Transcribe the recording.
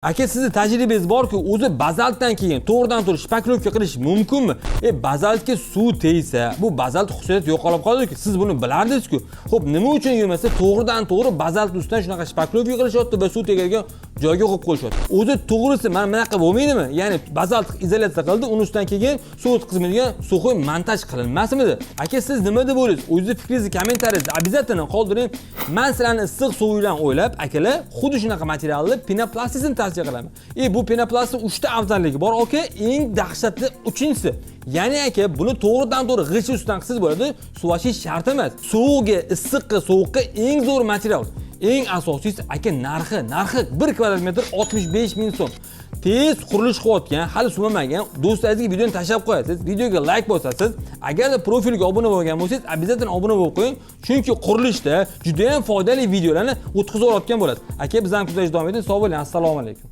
Aka, sizni tajribangiz borku, o'zi bazaltdan keyin to'g'ridan to'g'ri шпаклёвка qilish mumkinmi? Bazaltga suv tegsa, bu bazalt xususiyati yo'qolib qoladi-ku. Siz buni bilardingiz-ku. Xo'p, nima uchun yurmasa to'g'ridan to'g'ri bazalt ustidan shunaqa шпаклёвка qilishyapti va suv tegadigan joyga qo'yib qo'yishyapti? O'zi to'g'risi mana bunaqa bo'lmaydimi? Ya'ni bazalt izolyatsiya qildi, uni ustidan keyin suv o'tkazmaydigan сухой montaj qilinmasmidi? Aka, siz nima deb o'ylaysiz? O'zingizni fikringizni kommentariyada обязательно qoldiring. Man sizlarni issiq sovuqdan o'ylab, akalar, xuddi shunaqa materialni penoplastisini tavsiya qilaman. Bu penoplastni 3 ta afzalligi bor, aka, eng dahshatli uchinchisi. Ya'ni aka, buni to'g'ridan to'g'ri g'isht ustidan qilsangiz bo'ladi, suvashi shart emas. Suvga, issiqqa, sovuqqa eng zo'r material. Eng asosiysi, aka, narxi, narxi 1 kvadrat metr 65 ming so'm. Tez qurilish qilayotgan, hali suvamagan do'stlaringizga videoni tashlab qo'yasiz, videoga like bosasiz. Agarda profilga obuna bo'lgan bo'lsangiz, обязательно obuna bo'lib qo'ying, chunki qurilishda juda ham foydali videolarni o'tkazib yuborayotgan bo'lasiz. Aka, bizani kuzatishda davom eting. Sog' bo'ling, assalomu alaykum.